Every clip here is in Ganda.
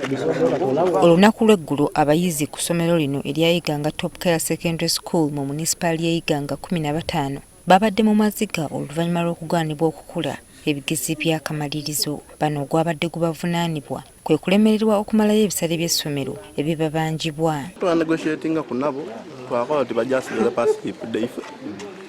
Olunaku lw'eggulo abayizi ku ssomero lino erya Iganga Top Care Secondary School mu munisipaali y'e Iganga 15 babadde mu maziga oluvannyuma lw'okugaanibwa okukola ebigezo eby'akamalirizo. Bano ogwabadde gubavunaanibwa kwe kulemererwa okumalayo ebisale by'essomero ebibabanjibwa. Twanegotiatinga ku nabo, twakola ti bajasigaza pay slip daife,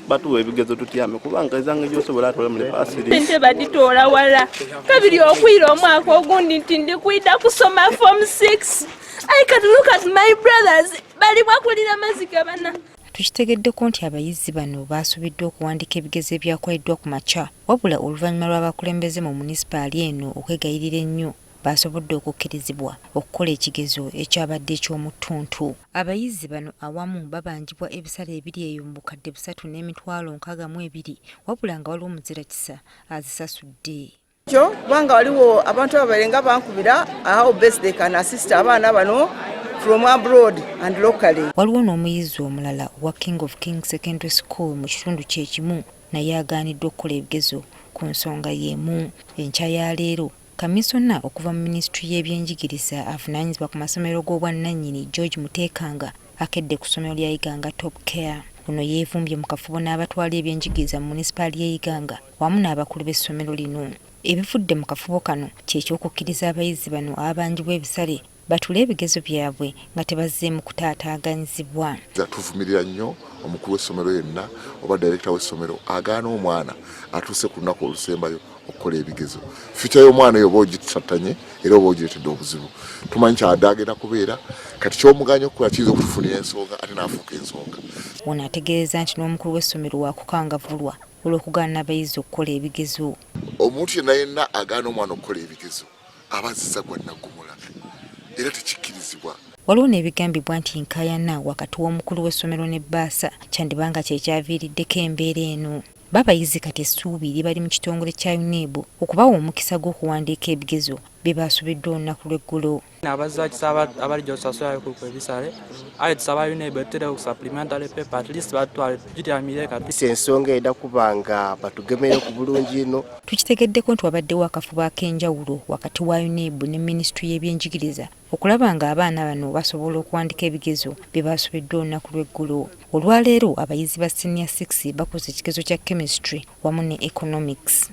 batuwa ebigezo tutyame, kubanga ezange gyosobola atwala muli pay slip. Sente baditoola wala kabiri okwira omwaka ogundi nti ndikwida kusoma form 6. I can look at my brothers, bali bwakulira maziga bana. Tukitegeddeko nti abayizi bano baasubiddwa okuwandiika ebigezo ebyakoleddwa ku makya, wabula oluvannyuma lw'abakulembeze mu munisipaali eno okwegayirira ennyo, baasobodde okukkirizibwa okukola ekigezo ekyabadde eky'omu ttuntu. Abayizi bano awamu babanjibwa ebisale ebiri eyo mu 362,000, wabula nga waliwo muzirakisa azisasudde. Kyo kubanga waliwo abantu ababaire nga bankubira how best they can assist abaana bano from abroad and locally. Waliwo n'omuyizi omulala owa King of Kings Secondary School mu kitundu kye kimu, naye agaaniddwa okukola ebigezo ku nsonga y'emu. Enkya ya leero kamisona okuva mu minisitule y'ebyenjigiriza avunaanyizibwa ku masomero g'obwannannyini, George Mutekanga, akedde ku ssomero lya Iganga Top Care. Ono yeevumbye mu kafubo n'abatwala ebyenjigiriza mu munisipaali y'e Iganga wamu n'abakulu b'essomero lino. Ebivudde mu kafubo kano kyekyokukkiriza abayizi bano ababanjibwa ebisale batuule ebigezo byabwe nga tebazzeemu kutaataaganyizibwa. Tuvumirira nnyo omukulu w'essomero yenna oba director w'essomero agaana omwana atuuse ku lunaku olusembayo okukola ebigezo. Future y'omwana eyo oba ogitattanye era oba ogiretedde obuzibu. Tumanyi kyadde agenda kubeera kati kyomuganya okukola kiyinza okutufunira ensonga ate n'afuuka ensonga. Ono ategeeza nti n'omukulu w'essomero wakukangavvulwa olw'okugaana abayizi okukola ebigezo. Omuntu yenna yenna agaana omwana okukola ebigezo aba azizza gwa naggumula era tekikkirizibwa. Waliwo n'ebigambibwa nti nkaayana wakati w'omukulu w'essomero ne bbaasa kyandibanga kye kyaviiriddeko embeera eno. Babayizi kati essuubi libali mu kitongole kya UNEB okubawa omukisa gw'okuwandiika ebigezo bye baasubiddwa olunaku lw'eggulo. Abazakisa abalijja otusasulayo ku ebisale, aye tusaba UNEB etuterewo ku supplementary paper, at least batwale tugityamire kati. Ensonga eda kubanga batugemere ku bulungi ino. Tukitegeddeko nti wabaddewo akafubo ak'enjawulo wakati wa UNEB ne minisitule y'ebyenjigiriza okulaba ng'abaana bano basobola okuwandika ebigezo bye baasubiddwa olunaku lw'eggulo. Olwaleero abayizi ba senior 6 bakoze ekigezo kya chemistry wamu ne economics.